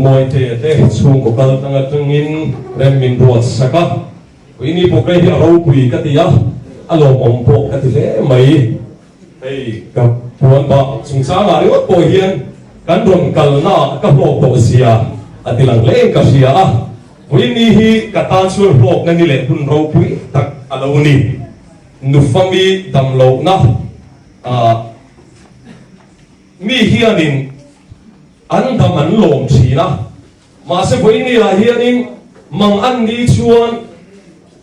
Mawitea te chhungkaw kal tlang atangin rem min ruat sak a, Puini Pawkei hi a ropui ka ti a, a lawmawm pawh ka ti hle mai. Hei ka puan bah chungchangah ringawt pawh hian kan rawn kalnaah ka hlawk tawh zia a ti lang hlein ka hria a, Puini hi ka tan chuan hlawkna ni leh hun ropui tak a lo ni. Nufami damlohna ah mi hianin an dam an lawm thin a, mahse vawinia hianin mang an ni chuan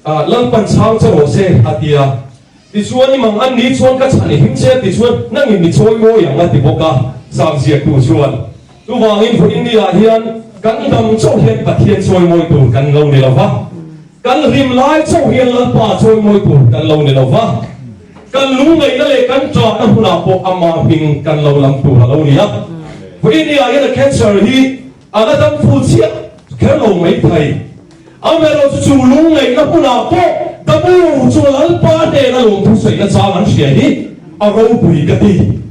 Lalpan chhang che rawh se a ti a, tichuan i mang an ni chuan ka chhan i him che a ti chuan nangin mi chawi mawi ang a ti bawk a, Sam ziaktu chuan. Chuvangin vawinia hian kan dam chauh hian Pathian chawi mawi tur kan lo ni lo va. Kan hlim lai chauh hian Lalpa chawimawi tur kan lo ni lo va, kan lungngaihna leh kan ṭahna hunah pawh Ama hming kan lo lam tur a lo ni a. Vawinia hian a cancer hi a la dam fu chiah kher lo mai thei. Amaherawhchu chu lungngaihna hunah pawh Damu chu Lalpa hnena lawmthu sawina chang an hria hi a ropui ka ti.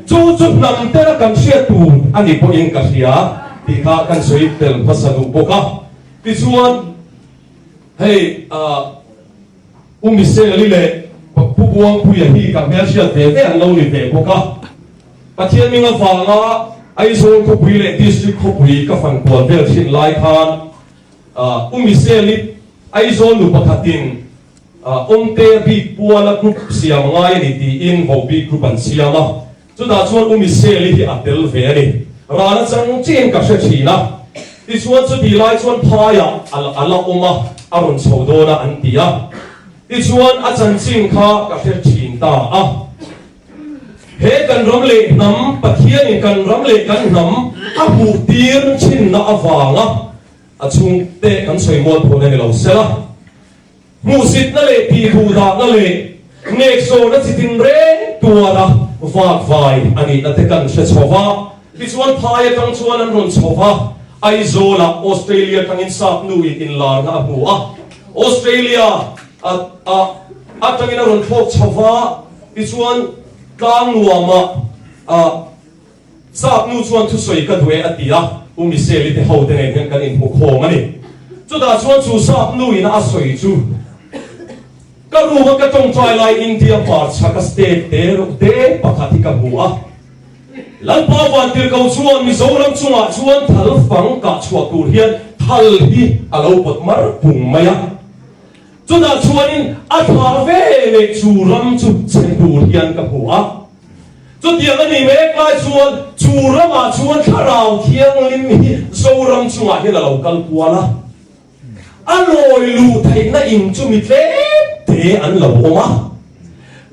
Chu chu hnam tera kan hriat tur a ni pawhin ka hria tih kha kan sawi tel hmasa duh bawk a. Tichuan, hei U Michelle-i leh Pu Buangpuia hi ka hmelhriat ve ve an lo ni ve bawk a. Pathian hming avanga Aizawl khawpui leh District khawpui ka fan kual vel thin lai khan U Michelle-i Aizawl nu pakhatin Awmtea bik puala group siam ngai a ni tiin vohbik group an siam a. Chutah chuan U Michelle-i hi a tel ve a ni. Ral a chang chiin ka hre thin a. Tichuan chutih lai chuan phaiah a la awm a, a rawn chho dawn a an ti a. Tichuan a chanchin kha ka hre thin ta a. He kan ram leh hnam, Pathianin kan ram leh kan hnam a hmuh tir thinna avanga a chhungte kan sawi mual phawh na ni lo sela. Hmuhsitna leh tihduhdahna leh nekzawhna chi tinreng tuara vakvai a nihna te kan hre chho va. Tichuan phai atang chuan an rawn chho va, Aizawlah Australia atangin sap nuin inlarna a hmu a, Australia atangin a rawn thlawk chho va, tichuan tlang nuamah a. Sap nu chuan thusawi ka duh e a ti a, U Michelle-i te ho te nen hian kan inhmu khawm a ni. Chutah chuan chu sap nu ina a sawi chu, Ka room a ka tawngtai lai India hmarchhak a state te reuh te pakhat hi ka hmu a. Lalpa Vantirhko chuan Mizoram chungah chuan thal fang kah chhuah tur hian thal hi a lo pawt mar pung mai a. Chutah chuanin a thlah ve leh chu ram chu chhe tur hian ka hmu a. Chutiang a ni mek lai chuan chu ramah chuan Thlarau Thianghlim hi Zoram chungah hian a lo kal kual a. A lawi luh theihna in chu mi tlem te an lo awm a.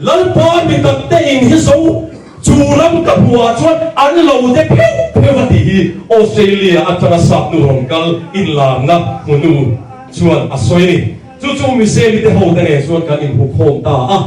Lalpa mi tak te in hi zo chu ram ka hmuhah chuan an lo de pheuh pheuh a tih hi Australia atanga sap nu rawn kal inlarna hmunu chuan a sawi a ni. Chu chu Michelle-i te ho te nen chuan kan inhmukhawm ta a.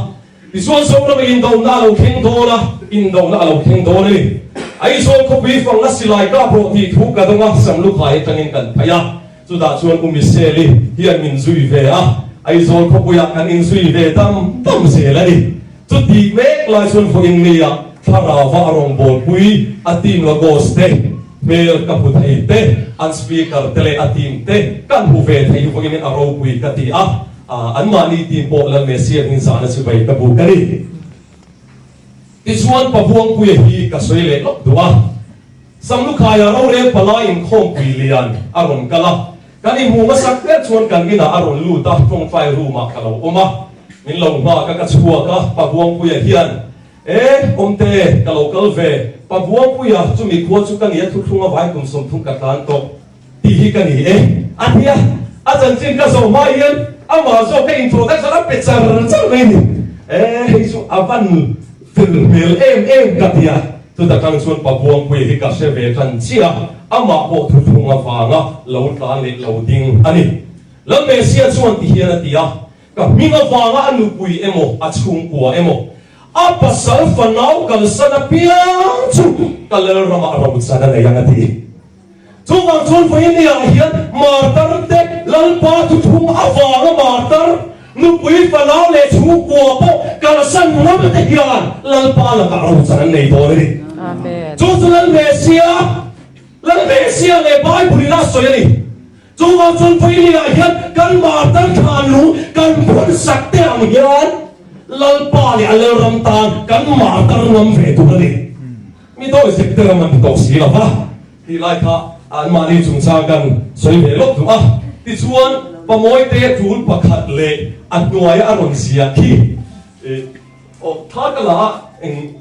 Tichuan Zoram ah indona a lo thleng dawn a, indona a lo thleng dawn a ni. Aizawl khawpui fangna silai kap rawh tih thu ka dawng a, Samlukhai atangin kan phei a, chutah chuan U Michelle-i hian min zui ve a, Aizawl khawpuiah kan inzui ve dam dam zel a ni. Chutih mek lai chuan vawiin nia thlarauva a rawngbawlpui a team Lagos te hmel ka hmu thei te, an speaker te leh a team te kan hmu ve thei hi vawiin a ropui ka ti a. Anmahni team pawh Lal Messi a hming zahna chu vei ka buk a ni. Tichuan Pabuangpuia hi ka sawi leh lawk duh a. Samlukhaia rorel palai inkhawmpui lian a rawn kal a, kan inhmu hmasak ber chuan kan inah a rawn lut a, tawngtai room ah ka lo awm a, min lo nghak a, ka chhuak a, Pabuangpuia hian, E, awmte, ka lo kal ve, Pabuangpuia, chumi khua chu ka ni a thuthlung a vai kum 30 ka tlan tawh. Tih hi ka ni e. A ti a, a chanchin ka zawh hma hian amah zawk ka introduction a pe char char mai a ni. E, hei chu a van fel hmel em em ka ti a, chuta tang chuan Pabuangpuia hi ka hre ve tan chiah a, amah pawh thuthlung avanga lo tlan leh lo ding a ni. Lalmesia chuan ti hian a ti a, Ka hming avanga a nupui emaw, a chhungkua emaw, a pasal fanau kalsan apiang chu ka Lalramah rochan a nei ang a ti. Chuvang chuan vawinia hian martar te Lalpa thuthlung avanga martar, nupui fanau leh chhungkua pawh kalsan ngam te hian Lalpa lakah rochan an nei dawn a ni. Chu chu Lalmesia. Lalbesia leh Bible in a sawi a ni. Chuvang chuan Vawilia hian kan martar thlan lung kan phun sak te ang hian Lalpa leh a Lalram tan kan martar ngam ve tur a ni. Mi dawi zek te ram an ti tawh si lo va, tih lai kha anmahni chungchang kan sawi ve lawk duh a. Tichuan, Pamawite tul pakhat leh a hnuaia a rawn ziah khi aw tha ka la a, eng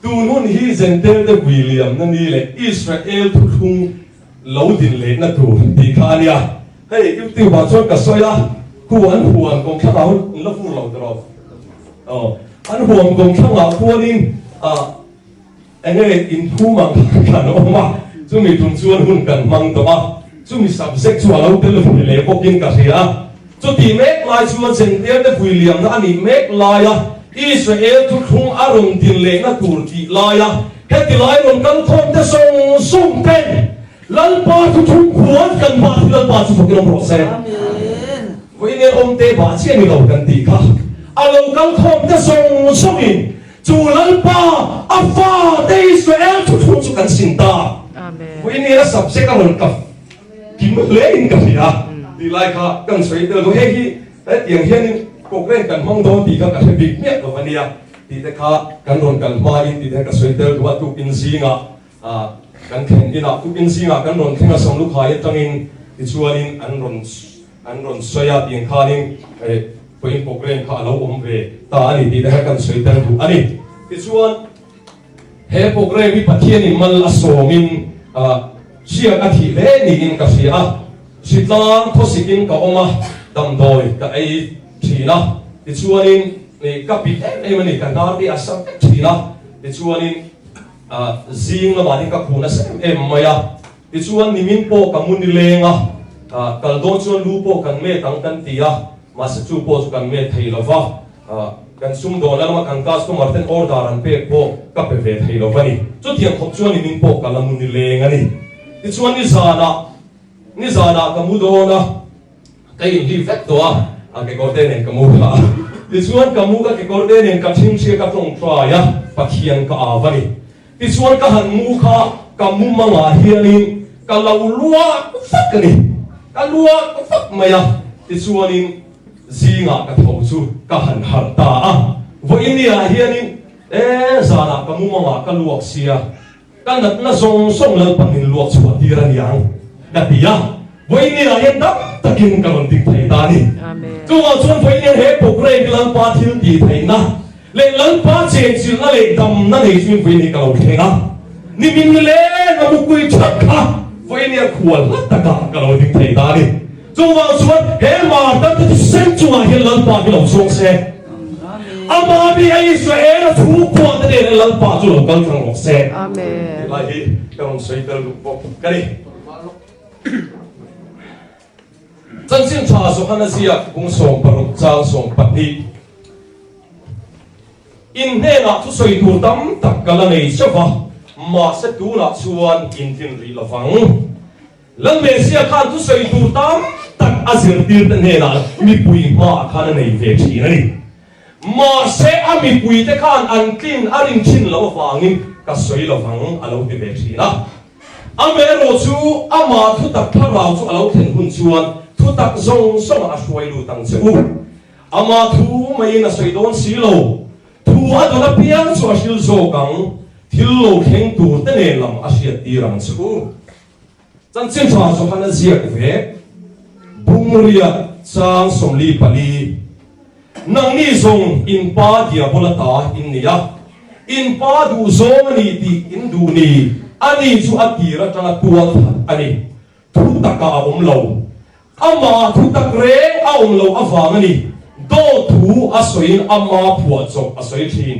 Tun hun hi Jentail te vui liamna ni leh Israel thuthlung lo din lehna tur tih kha a nia. Hei YouTube ah chuan ka sawi a, khu an huan kawngthlangah hun an la fur lo tawh. Aw, an huan kawngthlangah khuanin ah eng nge inphum ang khan kan awm a, chumi tum chuan hun kan hmang tawh a, chumi subject chu a lo tel ve leh bawkin ka hria a. Chutih mek lai chuan Jentail te vui liamna a nih mek laia Israel thuthlung a rawn din lehna tur tih laia heti lai rawn kal khawm te zawng zawng ten Lalpa thuthlung khuan kan bah hi Lalpa chu fakin awm rawh se. Vawiin awm te bah chiah ni lo kan tih kha a lo kal khawm te zawng zawngin chu Lalpa a fa te Israel thuthlung chu kan sin ta. Vawiin a subject a rawn ka Kim hle in ka hria tih lai kha kan sawi tel duh. Hei hi hetiang hianin programme kan hmang dawn tih kha ka hre bik miah lo a nia tih te kha kan rawn kal hmain tih te ka sawi tel duh a. Tukin zingah kan thlen inah tukin zingah kan rawn thleng a Samlukhai atangin tichuanin an rawn an rawn sawi a tiang khanin vawiin programme kha a lo awm ve ta a ni tih te kha kan sawi tel duh a ni. Tichuan. He programme hi Pathianin mal a sawmin hriat a thih hle niin ka hria a, hritlang khawsikin ka awm a, damdawi ka ei thin a, tichuanin ka pit em em a ni, ka hnar te a sam vek thin a, tichuanin zing lamah hian ka khuh nasa em em mai a, tichuan nimin pawh ka mu nileng a, kal dawn chuan lu pawh kan met ang kan ti a, mahse chu pawh chu kan met thei lo va. Kan sumdawn lama kan customer ten order an pek pawh ka pe ve thei lo va ni. Chutiang khawp chuan nimin pawh ka la mu nileng a ni. Tichuan nizanah, nizanah ka mu dawn a, ka inhlip vek tawh a, a kekawrte nen ka mu kha a. Tichuan ka mu ka kekawrte nen ka ṭhingṭhia ka ṭawngṭai a, Pathian ka au a ni. Tichuan ka han mu kha ka mumangah hianin ka lo luak vak a ni. Ka luak vak mai a, tichuanin, Zingah ka tho chu ka han harh ta a, vawinia hianin e zanah ka mumangah ka luak sia, ka natna zawng zawng Lalpan min luak chhuah tir a niang ka ti a, vawinia hian dam takin ka rawn dik thei ta a ni. Chuvang chuan vawinia he programme hi Lalpa thil tih theihna Leh Lalpa chenchilhna leh damna nei chuin vawiin hi ka lo thleng a, nimin nileng a mupui that kha vawiin hi a khual hla takah ka lo ding thei ta a ni. Chuvang chuan he martar te thisen chungah hian Lalpa hi lo zawng se, Amah mi a Israel a chhungkua te nen Lalpa chu lo kal thlang rawh se. Tih lai hi ka rawn sawi tel duh bawk ka ni. Chanchin tha Johana ziak bung 16 chang 12. In hnenah thusawi tur tam tak ka la nei zeuh va, mahse tunah chuan in tlin rih lo vang. Lalmezia khan thusawi tur tam tak a zirtirte hnenah mipui hmaah khan a nei ve thin a ni. Mahse a mipuite khan an tlin a rin thin loh avangin ka sawi lo vang a lo ti ve thin a. Amaherawh chu amah thutak thlarau chu a lo thlen hun chuan thutak zawng zawngah a hruai lut ang che u. Amah thu maiin a sawi dawn si lo. Thu a dawn apiang chu a hril zawk ang, thil lo thleng tur te nen lam a hriat tir ang che u. Chanchin tha Johana ziak vek, Bungriat chang 44, Nangni zawng in pa diabola ta in ni a, in pa duh zawng a ni tih in duh ni, ani chu a tir atanga tual that a ni. Thu takah a awm lo. Amah thu tak reng a awm loh avang a ni. Dawt thu a sawiin ama phuahchawp a sawi thin.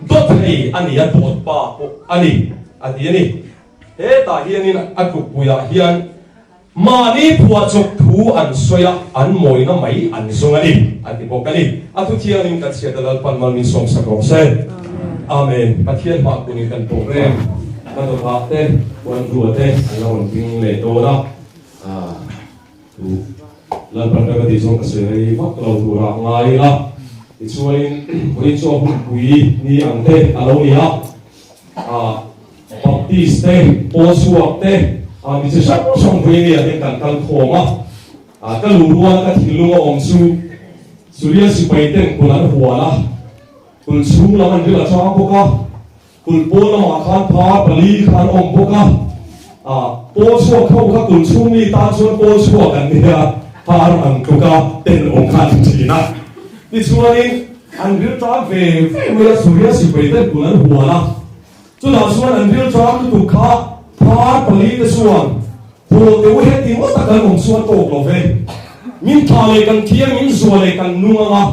Dawt thei a ni a, dawt pa pawh a ni, a ti a ni. Hetah hianin a tlukpuiah hian mahni phuahchawp thu an sawi a, an mawina mai an zawng a ni, a ti bawk a ni. A thu thiangin kan chhiat a Lalpan mal min sawmsak rawh se. Amen. Pathian hmah kunin kan pawh reng. Ka dawtah te, Puanrua te an la rawn ding leh dawn a. Tu Lalpan ka tih chuan ka sawi rei vak lo turah ngai ila. Tichuanin vawiin chu a hunpui ni ang te a lo ni a. Baptist te, Pawl chhuak te. Mi chi hrang hrang Vawinia hian kan kal khawm a, ka luh rual ka thinlung a awm chu Suria sipai ten kulh an hual a, kulh chhung lam an ril a chang bawk a, kulh pawn lamah khan phar pali kha an awm bawk a, pawl chhuak ho kha kulh chhung mi tan chuan pawl chhuak an nia, phar ang tluk a ten awm kha an ti thin a. Tichuanin an ril chang ve ve mai a, Suria sipai ten kulh an hual a. Chutah chuan an rilṭam lutuk kha phar palite chuan haw teh u heti ngawt a kan awm chu a tawk lo ve. Min tha leh kan thi a, min zua leh kan nung ang a,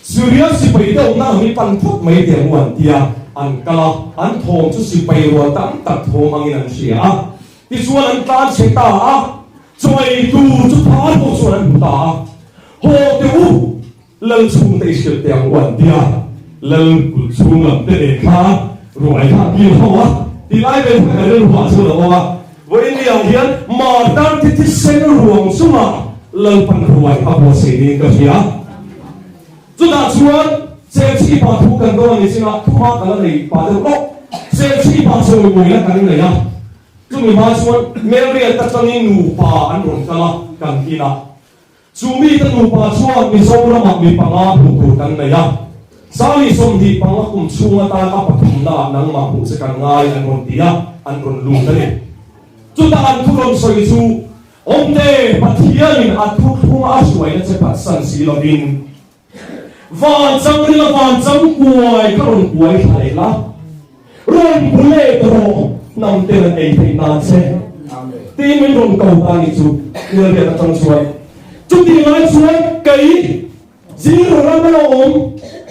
Syria sipai te awmna ang hi pan phawt mai teh ang u an ti a, an kal a, an thawm chu sipai rual tam tak thawm angin an hria a. Tichuan an tlan chhe ta a, chaw tur chu phar pawh chuan an hmu ta a, haw teh u. Lal chhungte i hrilh teh ang u an ti a, Lal kulh chhung lam te nen khan ruai kha a kil ho a, ti lai vel kha ka rilruah chuan a awm a, Vawiinniah hian Martar thi thisen ruang chungah Lalpan ruai a buatsaih niin ka hria. Chutah chuan Serchhipa thu kan dawn a ni chinah thuma ka la nei pah deuh lawk. Serchhipa chawimawina kan nei a, chumi hma chuan Melriat atangin nupa an rawn kal a kan inah. Chu mite nupa chuan Mizoramah mi panga hmuh tur kan nei a, Sali 25 kum chhung atan a pathumnaah nangmah hmuh che kan ngai an rawn ti a, an rawn lut a ni. Chutah an thu rawn sawi chu, Awmte, Pathianin a thuthlunga a hruaina che phatsan si lovin, Van chang rila van chang kuai kha rawn kuai thla leh la, rawn bu let rawh hnam ten an ei theih nan che tiin min rawn ko ta ni chu Hmelriat atang chuan. Chutih lai chuan kei zero ram a lo awm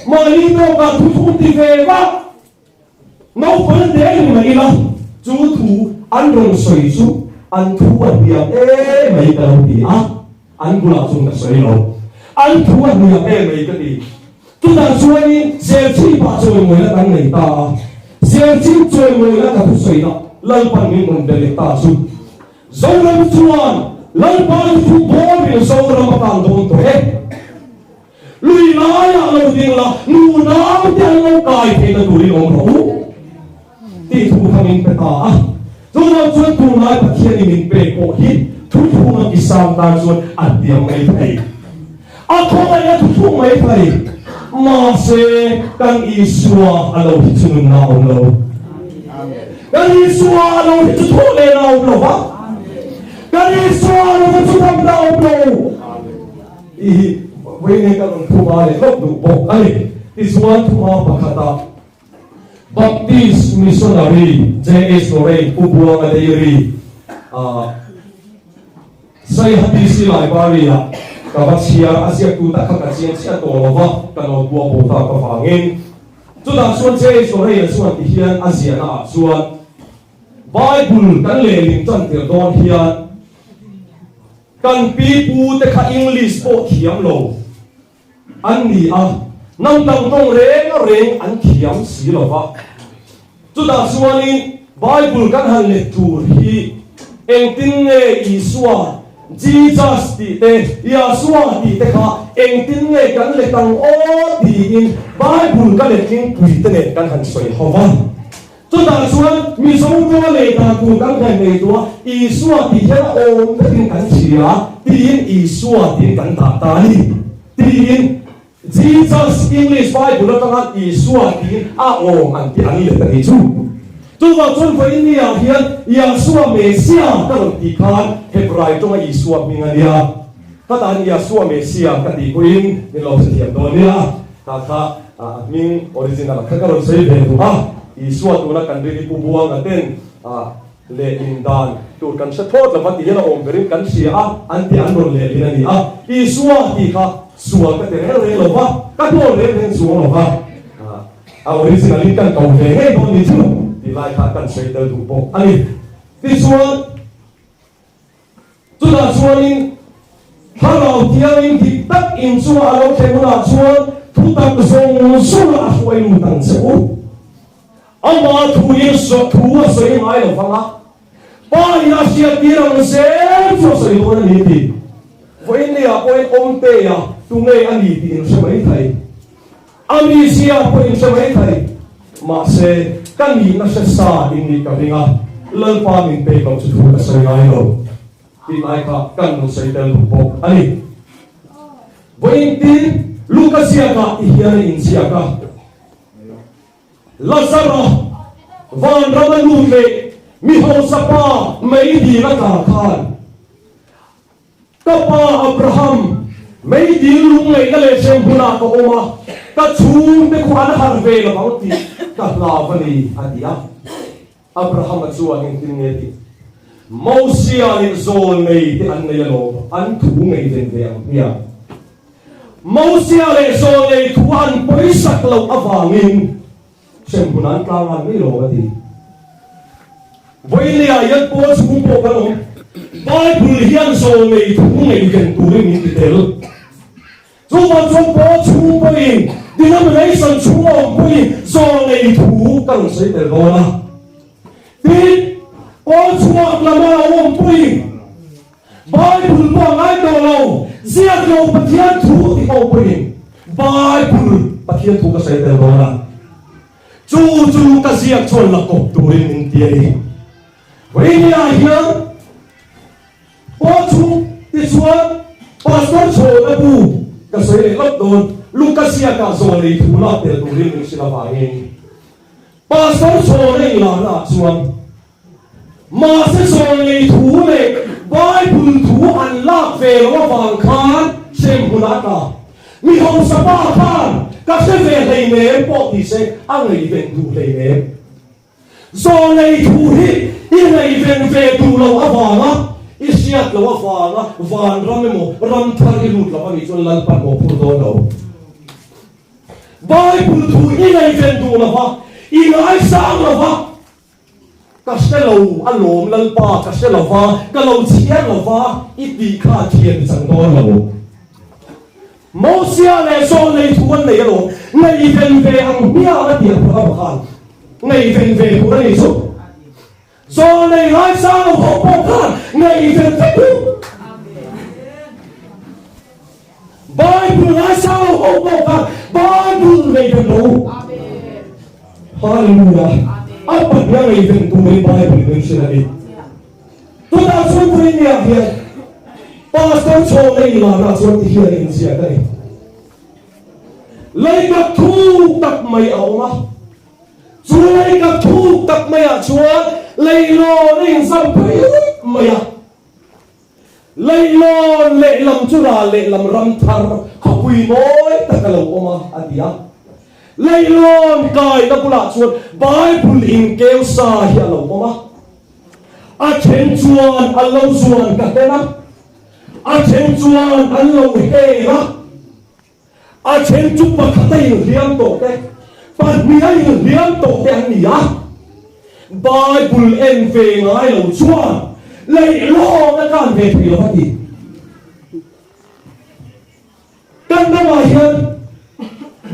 mahni tawkah thuthlung ti ve vak Naupang te ni mai ila, chu thu an rawn sawi chu an thu a hniam em mai ka lo ti a, an bulah chuan ka sawi lo. An thu a hniam em mai ka ti. Chutah chuanin Serchhipah chawimawina kan nei ta a, Serchhip chawimawina ka thusawina Lalpan min rawn be leh ta chu. Zoram chuan Lalpa chu thu bawrin Zoram a kang dawn tawh e. Lui laiah lo ding la, nu naute an lo kai theihna turin awm rawh u tih thu kha min pe ta a. Chuvang chuan tunlai Pathianin min pek pawh hi thuthlung a kisang tan chuan a hniam mai thei. A khawngaih a thuthlung mai thei. Mahse, kan Isua a lo hi chu nunna a awm lo. Kan Isua a lo hi chu thawh lehna a awm lo va. Kan Isua a lo hi chu damna a awm lo. Tih hi vawiin hi ka rawn thuma leh hlauh duh bawk a ni. Tichuan thuma pakhatah Baptist Missionary JH Lorraine Pu Buanga Dairy ah Saiha DC Library-ah ka va chhiar a ziaktu tak kha ka chiang chiah tawh lo va, ka lo buah bo tak avangin. Chutah chuan JH Lorraine-a chuan tihian a ziahna ah chuan Bible kan lehling tan tir dawn hian Kan pi pu te kha English pawh thiam lo an ni a, hnam dang tawng reng reng an thiam si lo va. Chutah chuanin Bible kan han let tur hi engtin nge Isua, Jesus tih te, Yahshua tih te kha engtin nge kan let ang aw tiin Bible ka letlingpui te nen kan han sawi ho va. Chutah chuan Mizo ṭawnga lei dan tur kan hlen nei tua Isua tih hian a awm vekin kan hria tiin Isua tiin kan dah ta a ni tiin Jesus English Bible atanga Isua tiin a awm an ti an let a ni chu. Chuvang chuan vawiinniah hian Yahshua Messiah ka rawn tih khan Hebrai ṭawnga Isua hming a nia. Ka tan Yahshua Messiah ka tih pawhin min lo hrethiam dawn nia. Kha kha a hming original kha ka rawn sawi ve duh a, Isua tuna kan rin hi Pu Buanga ten leh in dan tur kan hre thawt lova ti hian a awm berin kan hria a, an tih an rawn lehlin a ni a. Isua tih kha sual ka ti reng reng lova, ka hnawl reng reng chuang lova, a original in kan ko ve ngei dawn ni chu tih lai kha kan sawi tel duh bawk a ni. Tichuan. Chutah chuanin Thlarau Thiangin dik tak in chunga a lo thlen hunah chuan thutak zawng zawng a hruai lut ang che u. Ama thuin thu a sawi ngai lo vang a, Pa in a hriattir ang zel chu a sawi dawn a ni tih vawiinniah pawhin Awmtea tunge a ni tih in hre mai thei. A mizia pawh in hre mai thei. Mahse, ka nihna hre sa in nih ka ring a. Lalpa min pek loh chu thu ka sawi ngai lo tih lai kha kan rawn sawi tel duh bawk a ni. Vawiin tin Luka ziakah ti hian a inziak a, Lazara vanrama lut leh mi hausa pa meidil a tla khan, Ka pa Abraham, meidil lungngaihna leh hremhmunah ka awm a, ka chhungte khu an harh ve lo ang tih ka hlau a ni, a ti a. Abrahama chuan engtin nge tih? Mosia leh zawlnei te an nei alawm, an thu ngei ven ve ang hmiang. Mosia leh zawlnei thu an pawisak loh avangin hremhmun an tlang an mai lawm a ti. Vawinia hian pawl chhung pawh kan awm. Bible hian zawlnei thu ngei ven turin min ti tel. Chuvang chuan pawl chhung pawhin denomination chhung a awm pawhin zawlnei thu ka rawn sawi tel dawn a. Tin, pawl chhuak lama a awm pawhin Bible pawh a ngai tawh lo, ziak lo Pathian thu ti ho pawhin Bible Pathian thu ka sawi tel dawn a. Chu chu ka ziak chuan la kawp turin min ti a ni. Vawinia hian Pawl chung tichuan Pastor Chhawna bu ka sawi leh lawk dawn, Luka ziakah zawlei thu lak tel turin min hrilh avangin Pastor Chhawna inlarna ah chuan mahse zawlei thu leh Bible thu an lak ve loh avang khan hremhmun ah a tla. Mi hausa pa khan ka hre ve hleinem pawh ti se a ngaihven duh hleinem. Zawlei thu hi i ngaihven ve duh loh avanga i hriat loh avanga vanram emaw ram thar i lut lo a nih chuan Lalpan maw phur dawn lo. Bible thu i ngaihven duh lo va, i ngaisang lo va, ka hre lo a lawm Lalpa ka hre lo va, ka lo chhiar lo va i tih kha thian i chang dawn lo. Mosia leh Zawlnei thu an nei alawm, ngaihven ve ang hmiang a ti a Abrahama khan ngaihven ve tur a ni chu. Zawlnei ngaisang lo ho pawh khan ngaihven vek u. Bible ngaisang lo ho pawh khan Bible ngaihven lo u. Hallelujah. A pahniha ngaihven turin Bible in min hrilh a ni. Tunah chuan Puinia hian Pastor Chhawna inlarah chuan ti hian a inziak a ni. Leikap thuk tak mai a awm a, chu leikap thuk tak maiah chuan leilawn a inzam phei mai a. Leilawn lehlam chu ral lehlam ram thar khawpui mawi tak a lo awm a, a ti a. Leilawn kaina bulah chuan Bible inkeu sa hi a lo awm a. A then chuan an lo zuan ka hlen a, a then chuan an lo hel a, a then chu pakhat a inhliam tawh te, pahnih a inhliam tawh te an ni a. Bible en ve ngai lo chuan leihlawn a tlan ve thei lo a ti. Kan ramah hian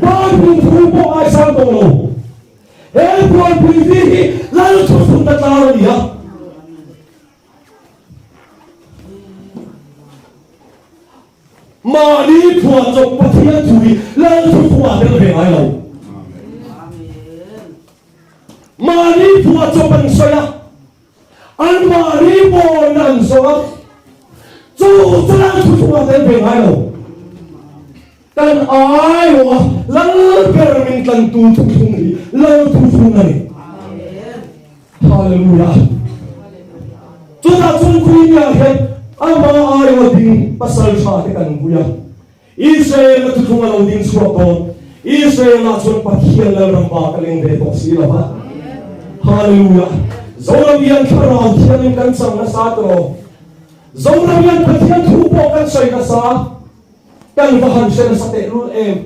Bible thu pawh ngaisang tawh lo. He buaipui vi hi Lal thuthunna tlar a ni a. Mahni phuahchawp Pathian thu hi Lal thuthuah tel ve ngai lo. Mahni phuahchawp an sawi a. Anmahni pawhin an zawh a, chu chu lal thu chungah tel ve ngai lo. Kan aiawh a, lal ber min tlantu thuthlung hi lal thuthlung a ni. Hallelujah! Chutah chuan Queenia hian ama aiawh a ding pasal tha te kan pui a. Israel a thuthlung a lo ding chhuak dawn. Israel ah chuan Pathian Lalram bak a leng ve tawh si lo va. Hallelujah! Zoram hian Thlarau Thiangin kan chang nasa tawh. Zoram hian Pathian thu pawh kan sawi nasa. Kan va han hre nasa tehlul em.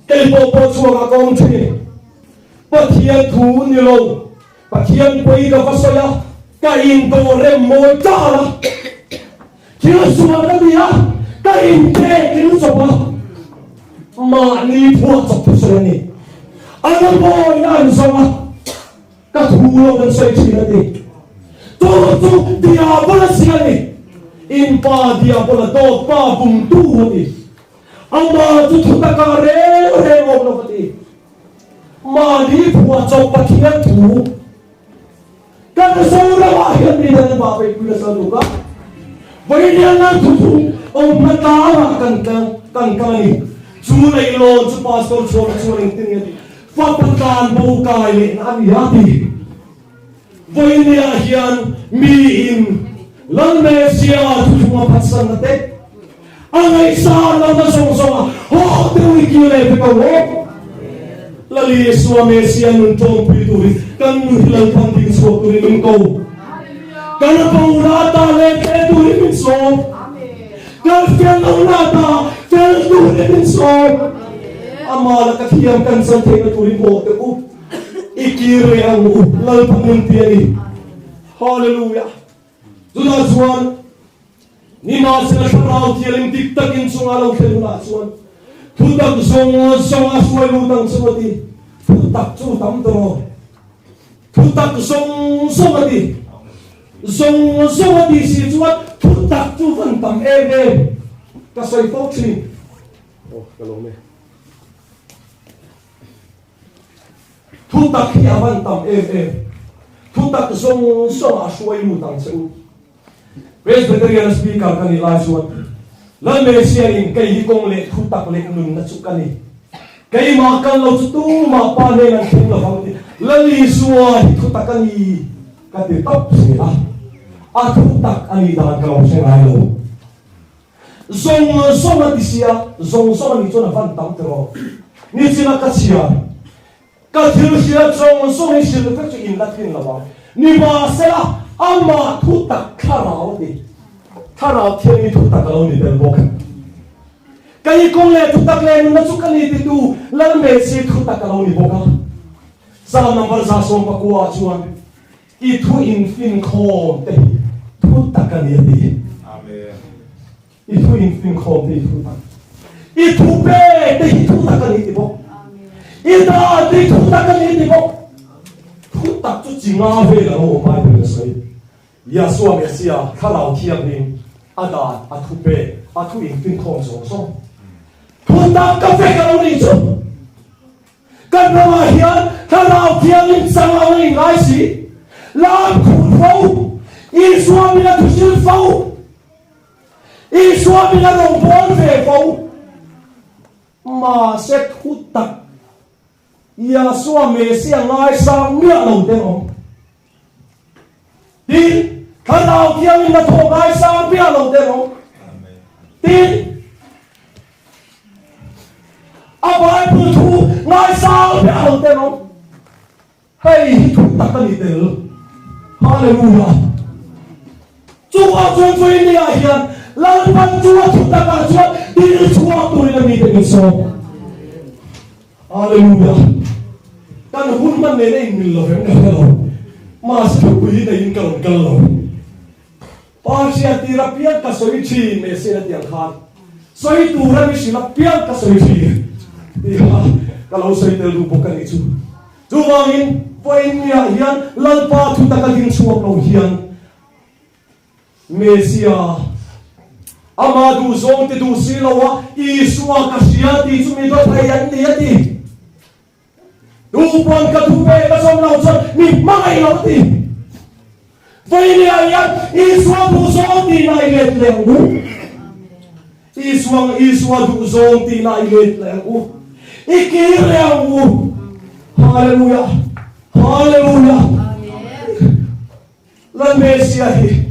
Kei pawh pawh chhuakah ka awm thin. Pathian thu ni lo. Pathian pawi ka va sawi a, ka indawh rem mawi tal a. Thil sual ka ti a, ka inpek in chawp a, mahni phuah chawp thu sawi a ni. A rawngbawi an zawng a, ka thu lo kan sawi thin a ti. Chu chu Diabola si a ni. In pa Diabola dawt pa bumtu a ti. Amah chu thu taka reng reng awm lo a ti. Mahni phuah chawp Pathian thu. Kan Zoramah hian mi dang vah peih pui nasa lutuk a, Vailiana thuthung awmna tlangah kan kal kan kal a ni. Chu leihlawn chu Pastor Chhuana chuan engtin nge a tih? Fapa tlan bo kai lehna a ni a ti. Vawinia hian miin Lal Messia thuthung a phatsanna te, a ngaihsan lohna zawng zawnga haw deuh i kir leh vek ang aw. Lal Isua Messia nun tawngpui turin kan nun hi Lalpan ding chhuak turin min ko. Kan bona ata let leh turin min sawm. Kan fel lohna ata fel turin min sawm. Amah laka thiam kan chan theihna turin haw teh u. I kir leh ang u, Lalpa min ti a ni. Hallelujah! Chutah chuan nimahsela Thlarau Thianghlim dik takin chunga lo thlen hunah chuan thutak zawng zawng a hruai lut ang chu a ti. Thutak chu tam tawh. Thutak zawng zawng a ti. Zawng zawng a ti si chuan thutak chu van tam em em. Ka sawi fo thin. Oh, ka lawm e. Thutak hi a van tam em em. Thutak zawng zawng a hruai lut ang che u. Presbyterian Speaker ka nih lai chuan Lalmesian in kei hi kawng leh thutak leh nunna chu ka ni. Keimah kal lo chu tumah pa hnen an thleng lovang tih Lal Isua hi thutak a ni ka ti tawp zel a. A thutak a nih dan ka lo hre ngai lo. Zawng zawng a ti sia, zawng zawng a nih chuan a van tam tiraw. Nichina ka chhiar, ka thil hriat zawng zawng hi hrilh vek chu in la thin lo ang. Nimahsela, amah thu tak thlarau a ti. Thlarau thianghlim thu tak a lo ni tel bawk. Ka i kawng leh thu tak leh nunna chu ka ni titu Lalmesi thu tak a lo ni bawk a. Psalm number 119 ah chuan, I thu infinkhawm te hi thu tak a ni a ti. I thu infinkhawm te hi thu tak. I thu pek te hi thu tak a ni ti bawk. I dan te hi thu tak a ni ti bawk. Thu tak chu chi nga vel a lo awm Bible a sawi. Yahshua Messiah Thlarau Thianghlim a dan, a thu pek, a thu infinkhawm zawng zawng. Thu tak ka vek a lo nih chu. Kan ramah hian Thlarau Thianghlim chang lo a inngai si. Lam khur fo, Isua min a thuhrilh fo, Isua min a rawngbâwl ve fo. Mahse thu tak Yahshua Messiah ngaisang miah lo te an awm. Tin, Thlarau Thianghlim a thawh ngaisang miah lo te an awm. Tin, A Bible thu ngaisang ber lo te rawh. Hei hi thu tak a ni tel. Hallelujah. Chuvang chuan Vawinia hian Lalpan chu a thu takah chuan dil chhuak turin a mite min sawm. Hallelujah. Kan hun hman nen a inmil lo vem ka hre lo. Mahse thupui hi neiin ka rawn kal lo. Pa hriattir apiang ka sawi thin Messiah a tiang khan sawi tur a mi hrilh apiang ka sawi thin tih kha ka lo sawi tel duh bawk a nih chu. Chuvangin vawiinniah hian Lalpa thu taka ding chhuak lo hian Messiah ama duhzawng ti duh si lo a Isua ka hria tih chu mi dawt thei an ni a ti. Tupawn ka thu pek a zawm lo chuan mi hmangaih lo a ti. Vawinia hian Isua duhzawng tihna i let leh ang u. Isua Isua duhzawng tihna i let leh ang u. I kir leh ang u. Hallelujah. Hallelujah. Lal Messiah hi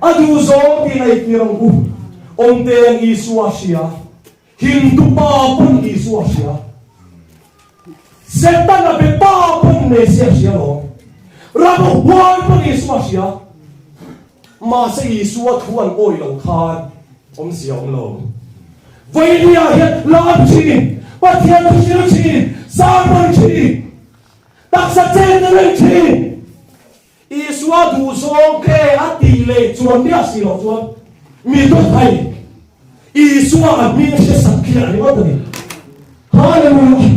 a duhzawng tihna i kir ang u. Awmtean Isua hria. Hindu pa pawn Isua hria. Setana be pa pawn Mesia hria lo. Ram huai pawn Isua hria. Mahse Isua thu an awi lo khan awmzia awm lo. Vawinia hian lam thin, Pathian thu hril thin, sermon thin, taksa chen reng thin. Isua duhzawng te a tih leh chuan miah si loh chuan mi dawt thei Isua a hming hre sak khi a ringawt a ni. Hallelujah!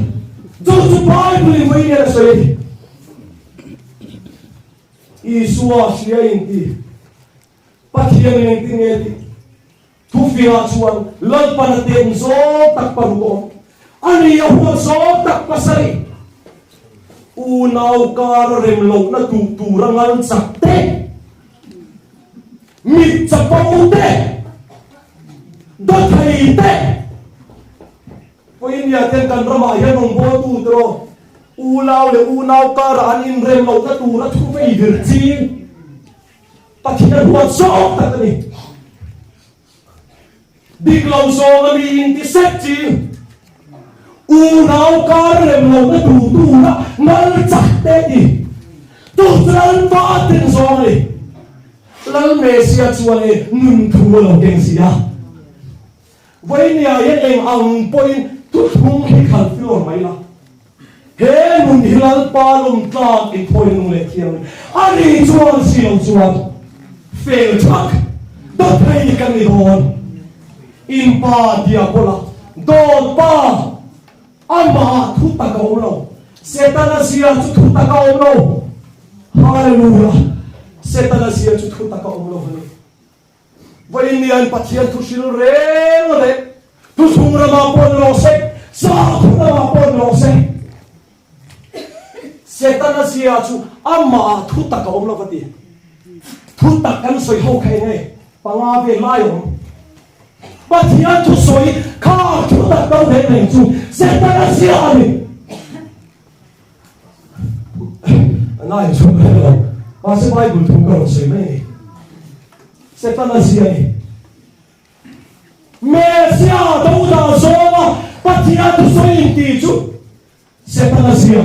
Chu chu Bible in vawiin hian a sawi a ni. Isua hria in ti Pathian in engtin nge tih Thufiah chuan Lalpan a tem zawng tak paruk a awm. A ni a huat zawng tak pasarih. Unau kara rem lohna duh tura ngal chak te, mit chapo te, dawthei te, Vawinia ten kan ramah hian rawngbawltu te rawh unau leh unau kara an inrem lohna tura thu vei vir ching Pathian huat zawk tak a ni. Dik lo zawng a mi inti sek chi. Unau kar rem lohna duh tura nal chak te ti. Tu chu Lalpa ten zawng a ni. Lal Mesia chuan e nun thu a lo keng si a. Vawinia hian eng ang pawhin thuthlung hi khalh filawr mai la. He nun hi Lalpa lawm tlak i thawi nung leh thiang a ni chuan si lo chuan fel thak dawt thei kan ni dawn. In pa tia pawla dawt pa amah thu tak a awm lo. Setana zia chu thu tak a awm lo. Hallelujah! Setana zia chu thu tak a awm lo a ni. Vawiin Pathian thu hril reng leh thuchhung ramah pawh ni rawh se, sakhaw ramah pawh ni rawh se, Setana zia chu amah thu tak a awm lo va ti. Thu tak kan sawi ho kha eng nge? Panga vel lai a awm. Pathian thu sawi kha thu tak do reng reng chu Setana zia a ni. Nai chu ka hre lo. Mahse Bible thu ka rawn sawi mai a ni. Setana zia a ni. Mesia dodal zawnga Pathian thusawi inti chu Setana zia.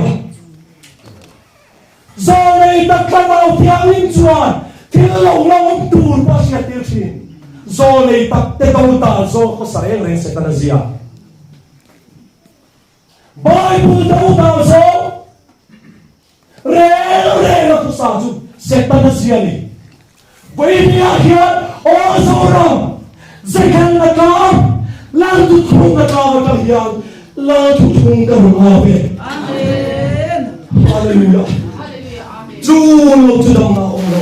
Zawnei tak thlarau thianghlim chuan thil lo la awm tur pawh a hriattir thin. Zawnei tak te dodal zawng khawsa reng reng Setana zia. Bible dodal zawng reng reng a thusa chu Setana zia ni. Vawinia hian aw Zoram, Zeikhelna tlang, Lal thuthlungna tlang atang hian Lal thuthlung ka rawn au ve. Hallelujah. Chu lo chu damna a awm lo.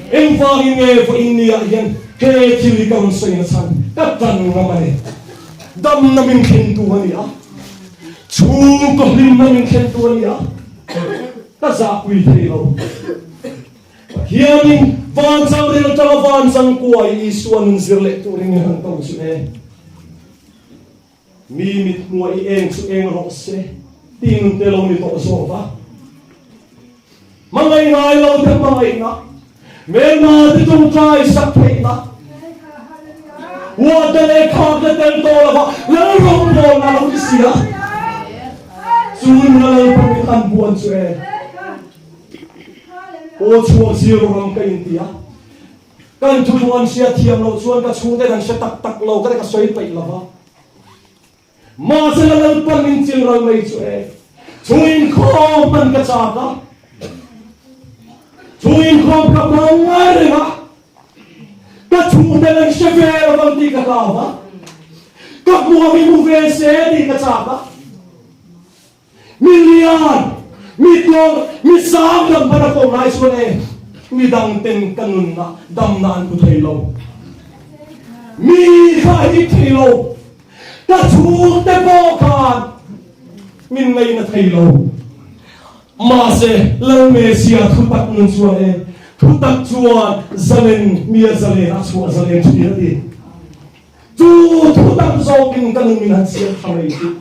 Engvangin nge vawinia hian he thil hi ka rawn sawi na chhan ka tan ngam a ni. Damna min thlentu a ni a, chhungkaw hlimna min thlentu a ni a, ka zahpui thei lo. Pathianin van changril atanga van changkuai Isua nun zir leh turin min han ko chu e. Mi mit hmuah i eng chu eng rawh se tih nun te lo ni tawh zawk a. Hmangaih ngai lo te hmangaihna, hmelma te tawngtai sak theihna, huatna leh khakna tel tawh lova Lal rawngbawlna lo ni si a, chu nuna Lalpa min han buan chu e. Aw chhuak zir ram ka inti a, kan thuthlung an hriat thiam loh chuan ka chhungten an hre tak tak lo ka ti ka sawi peih lova. Mahsela Lalpan min chil ral mai chu e, chu inkhawm hman ka chak a, chu inkhawm ka hmang ngai reng a, ka chhungten an hre ve lo vang tih ka hlau a, ka hmuam i hmu ve se tih ka chak a. Mi lian, mi tlawr, mi sang dam hman a kawm lai chuan e, mi dang ten ka nunna damna an hmu thei lo. Mi kha a hip thei lo. Ka chhungte pawh khan min ngaina thei lo. Mahse, Lal Mesia thutak nun chuan e, thutak chuan zalen mi a zalen a chhuah zalen thin a ti. Chu thu tam zawkin ka nun min han siam tha mai chu.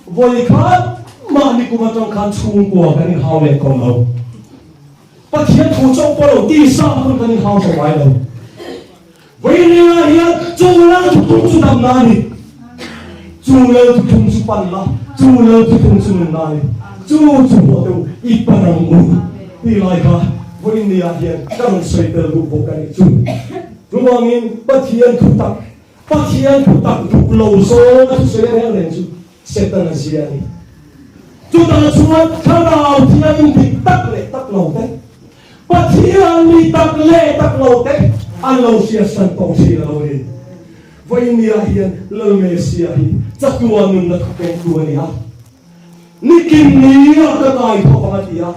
Vawi khat mahni kum atang khan chhungkua kan inhau leh tawh lo. Pathian thu chauh pawh lo tisa pawn kan inhau tawh ngai lo. Vawinia hian chu lal thuthlung chu damna a ni. Chu lal thuthlung chu panna, chu lal thuthlung chu nunna a ni. Chu chu hmuh teh u, i pan ang u tih lai kha vawinia hian ka rawn sawi tel duh bawk a nih chu. Chuvangin Pathian thutak, Pathian thutak duh lo zawnga thusawi reng reng chu Setana zia a ni. Chutah chuan Thlarau Thiangin dik tak leh tak lo te, Pathian mi tak leh tak lo te an lo hriatsan tawh thin a lo ni. Vawinia hian Lal Mesia hi chatuan nunna thupengtu a ni a. Nikin ni a ka kai thawh ang a ti a,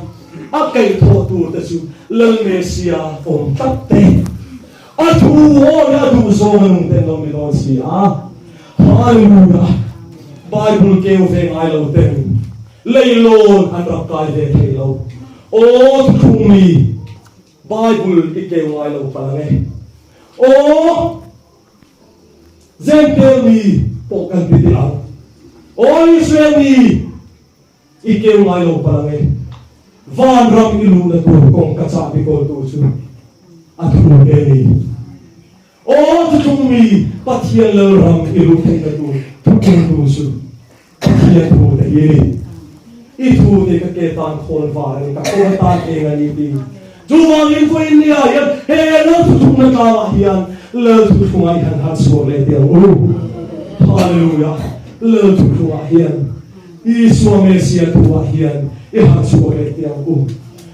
a kaihthawh tur te chu Lal Mesia awm tlat te, a thu aw leh a duh zawng a nung ten lo ni dawn si a. Hallelujah! Bible keu ve ngai lo ten. Leilawn an rak kai ve thei lo. Aw thuthlung mi, Bible i keu ngai lo palh ang e. Aw Jentail mi pawh kan ti teh ang. Aw Israel mi, i keu ngai lo palh ang e. Vanram i luhna tur kawngka chahbi kawltu chu a thu te ni. Aw thuthlung mi, Pathian Lalram i luh theihna tur thuthlungtu chu Pathian thu te hi a ni. I thu te ka ke tan khawn var a ni, ka kawng atan eng a ni ti. Chuvangin vawiin ni ah hian he Lal thuthlungna tlangah hian Lal thuthlungah i han harh chhuak leh teh ang u. Hallelujah! Lal thuthlungah hian Isua Messia thu ah hian i harh chhuak leh teh ang u.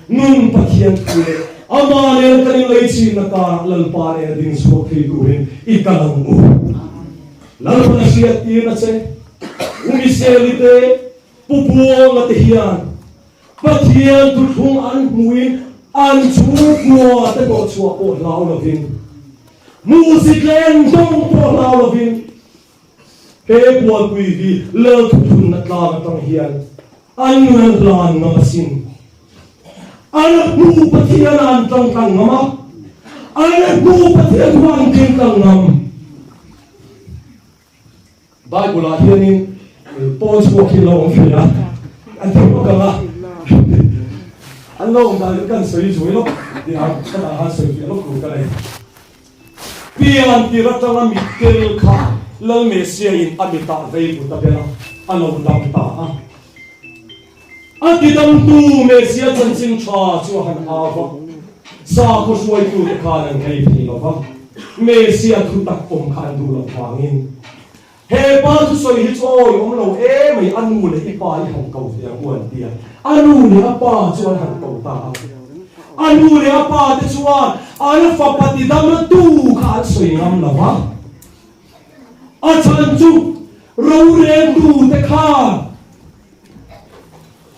Nun Pathian thu leh Amah nen kan inleichhimna karah Lalpa nena ding chhuak thei turin i kal ang u. Lalpan a hriattirna che, U Michelle-i te, Pu Buanga te hian Pathian thuthlung an hmuhin an chhungkua te hnawhchhuah pawh hlau lovin, hmuhsit leh endawng pawh hlau lovin he bualpui hi Lal thuthlunna tlang atang hian An nun an hlan ngam asin. An hnu Pathian ah an tang tlang ngam a, an hnu Pathian thu an ding tlang ngam. Bible ah hianin pawn chhuak hi lo awm ve a, an ti vak ang a, an lo awm dan hi kan sawi zuai lawk tih ang, ka dah han sawi fiah lawk tur ka nei. Pian tir atanga mittel kha Lal Messiah-in a mitah vei but a bel a, a lo dam ta a. A tidamtu Messiah chanchin tha chu a han au va, sakhaw hruaitute khan an ngei thei lo va, Messiah thu tak awm kha an duh loh vangin. He pa thusawi hi chu awi awm lo e mai, a nu leh i pa i han ko ve ang u an ti a, a nu leh a pa chu an han ko ta a. A nu leh a pa te chuan an fapa tidam tu kha an sawi ngam lo va, a chhan chu roreltu te khan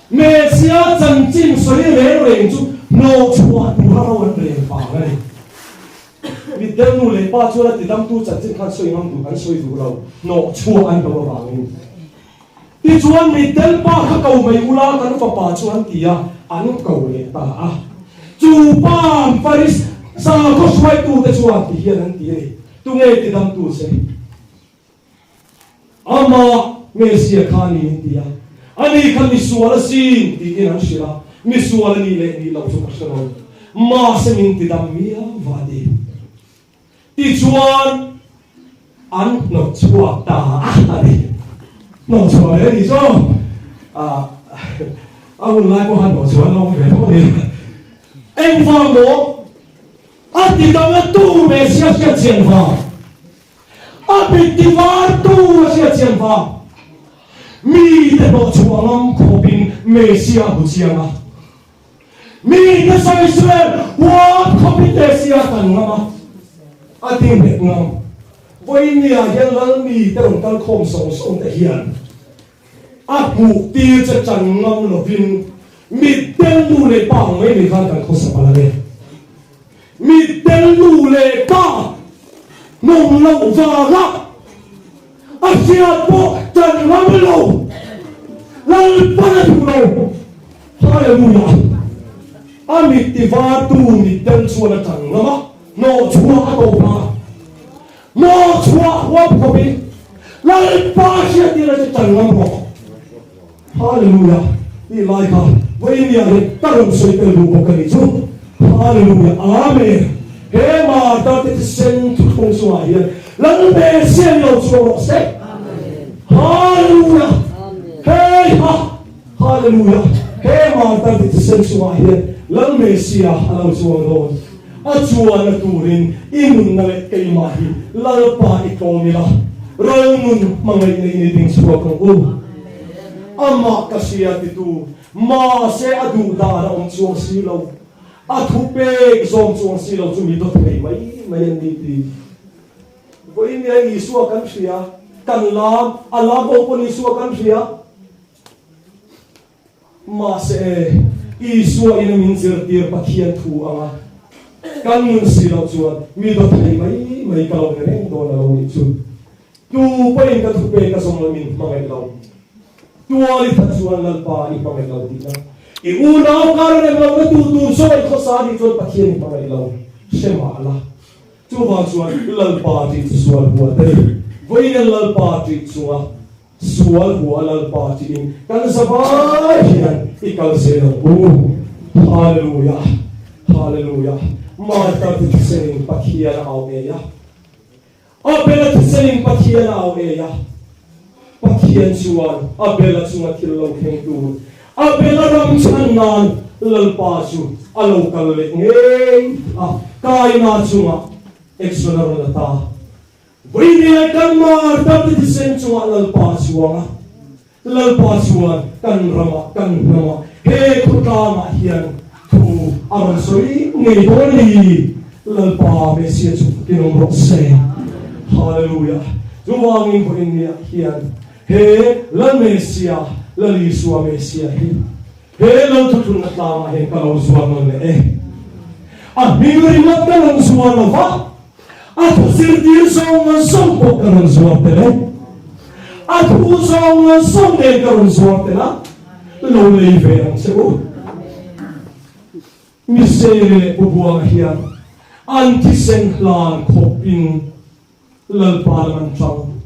Messia chanchin sawi reng reng chu hnawhchhuah tura ro an rel vang a ni. Mitdel nu leh pa chuan a tidamtu chanchin khan sawi ngam duh an sawi duh lo, hnawh chhuah an lo avangin. Tichuan mitdel pa kha ko mai ula kan fapa chu an ti a, an ko leh ta a. Chu pa Faris sakhaw hruaitute chuan ti hian an ti a ni, Tunge tidamtu che? Amah Messia kha a ni an ti a, ani kha misual a sin tiin an hrilh a, misual a nih leh nih loh chu ka hre lo, mahse min ti dam miau va ti. Tichuan an hnawt chhuak ta a a ni. Hnawt chhuah ve a nih chu a hun lai pawh khan hnawt chhuah an lo awm ve tho a ni. Engvang maw a ti dam a tu Messia hriatchian vang? A mit tivartu a hriatchian vang. Mite hnawhchhuah ngam khawpin Messia a hmu chiang a. Mite sawisel huam khawpin Messia a tan ngam a, a dingnghet ngam. Vawinia hian Lal mite rawn kal khawm sawng sawng te hian A hmuh tir che chan ngam lovin mittel nu leh pa ang mai mai khan kan khawsa palh ang e. Mittel nu leh pa nawm loh vanga a hriat pawh chan ngam lo Lalpan a duh lo. Hallelujah! A mit tivartu mittel chuan a chan ngam a, hnawhchhuah a ko hma. Maw chhuah huap khawp i Lalpa hriattir a che tan ngam rawh. Hallelujah tih lai kha vawiin hi ka rawn sawi tel duh bawk a nih chu. Hallelujah Amen. He Martha te thisen thuthlung chungah hian Lalpe siam lo chuang rawh se. Hallelujah. Hei ha Hallelujah. He Martha te thisen chungah hian Lal Messia a lo chuang dawn. A chuanna turin i nunna leh keimah hi Lalpa i tlawm ila, ral nun hmangaihna in i ding chhuak ang u. Amah ka hria titu, mahse a duh dan a awm chuang si lo, a thu pek zawm chuang si lo chu mi dawt thei mai mai an ni ti. Vawiin nia Isua kan hria, kan lam, a lam ho pawn Isua kan hria. Mahse, Isua in a min zirtir Pathian thu anga kan nun si loh chuan mi dawt thei mai mai ka lo ni reng dawn a lo nih chu. Tu pawhin ka thupe ka zawm lo min hmangaih lo. Tual i that chuan Lalpa i hmangaih lo tihna. I unau kar rem lohna tur tur zawk i khawsa anih chuan Pathian i hmangaih lo hre mah la. Chuvang chuan Lalpa tih chu sual hua te ni. Vawiin Lalpa tih chunga sual hua Lalpa tiin kan zavai hian i kal zel ang u. Hallelujah! Hallelujah! Martar te thisenin Pathian a au ngei a. Abel-a thisenin Pathian a au ngei a. Pathian chuan Abel-a chunga thil lo thleng tur Abel-a ram chhan nan Lalpa chu a lo kal leh ngei a, Kaina chungah action a rawn la ta. Vawinia kan martar te thisen chungah Lalpa a chuang a. Lalpa chuan kan ramah, kan hnamah, he khawtlangah hian thu a rawn sawi ngei dawn a ni. Lalpa Messiah chu fakin awm rawh se. Hallelujah! Chuvangin vawiin niah hian he Lal Messiah, Lal Isua Messiah hi he Lal thuthlunna tlangah hian ka lo zuar nawn leh e. A hming ringawt ka rawn zuar lo va. A thu zirtir zawng zawng pawh ka rawn zuar tel e. A thu zawng zawng nen ka rawn zuar tel a, lo lei ve ang che u. Miseli leh Pu Buanga hian an thisen hlan khawpin Lalpa lam an chang.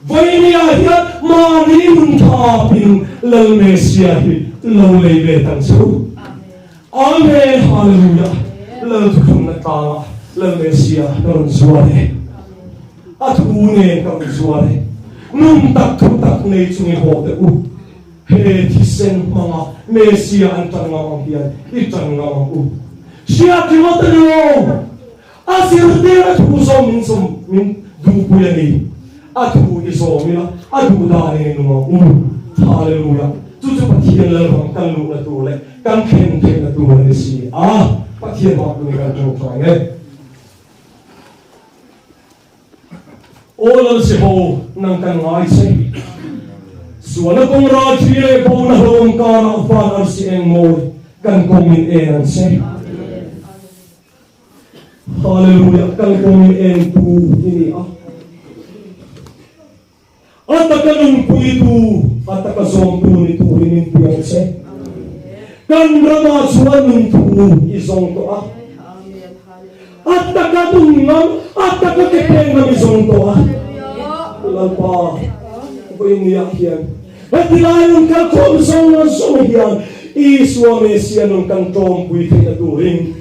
Vawinia hian mahni nun thapin Lal Messia hi lo lei ve tang che u. Amen Hallelujah Lal thuthlungna tlangah Lal Messia ka rawn zuar e. A thu nen ka rawn zuar e. Nun tak thu tak nei chungi haw teh u. He thisen hmanga Messia an tan ngam ang hian i tan ngam ang u. Hriat ringawt a ni lo. A zirtir a thu zawm min zawm min duhpui a ni. A thu i zawm ila, a duh dan in i nung ang u. Hallelujah! Chu chu Pathian Lalram kan luhna tur leh kan thlen theihna tur a ni si a. Pathian hmang tuni kan tawngtai e. Aw Lalsiho, nang kan ngai che. Sualna kawng ral thli leh bona hlawm karah van arsi eng mawi kan kawng in en ang che. Hallelujah kan kawngin en tu i ni a. A taka nunpuitu, a taka zawmtu ni turin min pui ang che. Kan ramah chuan nun thu i zawng tawh a. A taka nun ngam, a taka ke peng ngam i zawng tawh a. Lalpa, vawiin hian heti lai nun kalkhawm zawng zawng hian Isua Messia nun kan tlawmpui theihna turin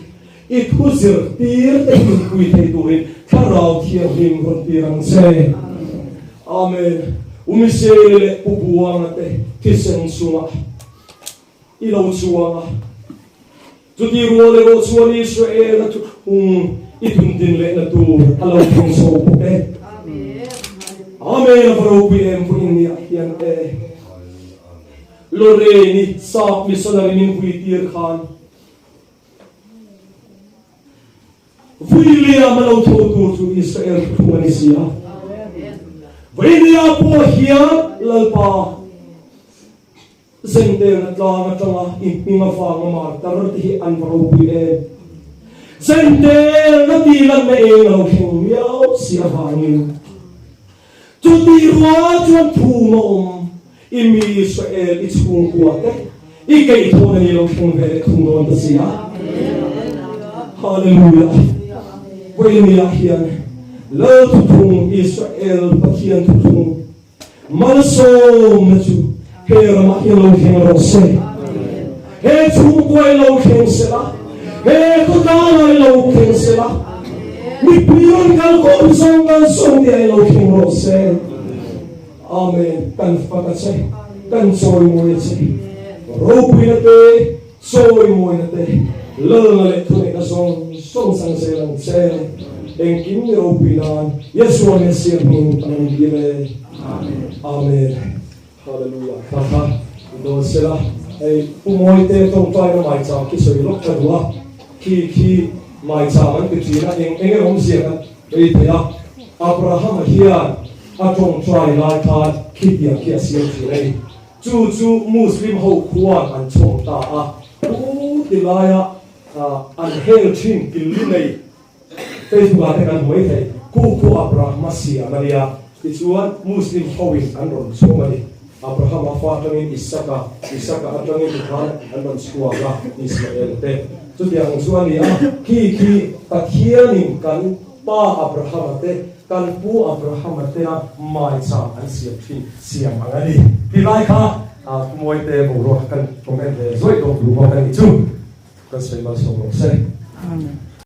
I thu zirtir te hi pui thei turin Thlarau Thianghlim rawn tir ang che. Amen. U Michelle leh Pu Buanga te thisen chungah i lo chuang a. Chuti rual erawh chuan Israel-a chu hung i dundin lehna tur a lo thleng chho bawk e. Amen. A va ropui em vawiin niah hian e. Lorraine-i sap missionary min vuitir khan Vuiliam a lo tho tur chu Israel thuthlung a ni si a. Vuilia pawh hian Lalpa Zentelna tlang atanga i hming avanga martar te hi an va ropui em. Zentelna tih lanna eng a lo thleng miau si avangin Chutih rual chuan thum a awm, i mi Israel i chhungkua te i keihthawh na ni lo thleng ve leh thung dawn ta si a. Hallelujah! Vawinia hian Lal thuthlung Israel Pathian thuthlung malsawmna chu he ramah hian lo thleng rawh se. He chhungkua i lo thleng sela, he khawtlangah i lo thleng sela, mipui rawn kal khawm zawng kal zawng te ah i lo thleng rawh se. Amen. Kan fak a che, kan chawimawi a che. Ropuina te, chawimawina te, lalna leh thuneihna zawng zawng chang zel ang che. Engkim ni ropui nan Yeshua Messiah hming kan rawn dil e. Amen. Hallelujah kha kha i dawn sela hei Pu Mawite tawngtaina maicham khi sawi lawk ka duh a, khi khi maicham an ti thin a, eng eng emaw awmzia kan ei thei a, Abrahama hian a tawngtai lai khan khitiang khi a siam thin a ni, chu chu Muslim ho khuan an chhawm ta a, Pu ti laia an hel thin killi nei Facebook ah te kan hmu mai thei, khu khu Abrahama siam a nia, tichuan Muslim ho in an rawn chhawm a ni. Abrahama fa atangin Isaka, Isaka atangin tikhan an rawn chhuak a, Ismaela te. Chutiang chu a ni a, khi khi Pathianin kan pa Abrahama te, kan pu Abrahama tena maicham an siam thin siam ang a ni. Ti lai kha Pu Mawite boruak kan comment ve zuaih tawh duh bawk a nih chu. Kan sawi malsawm rawh se. Amen.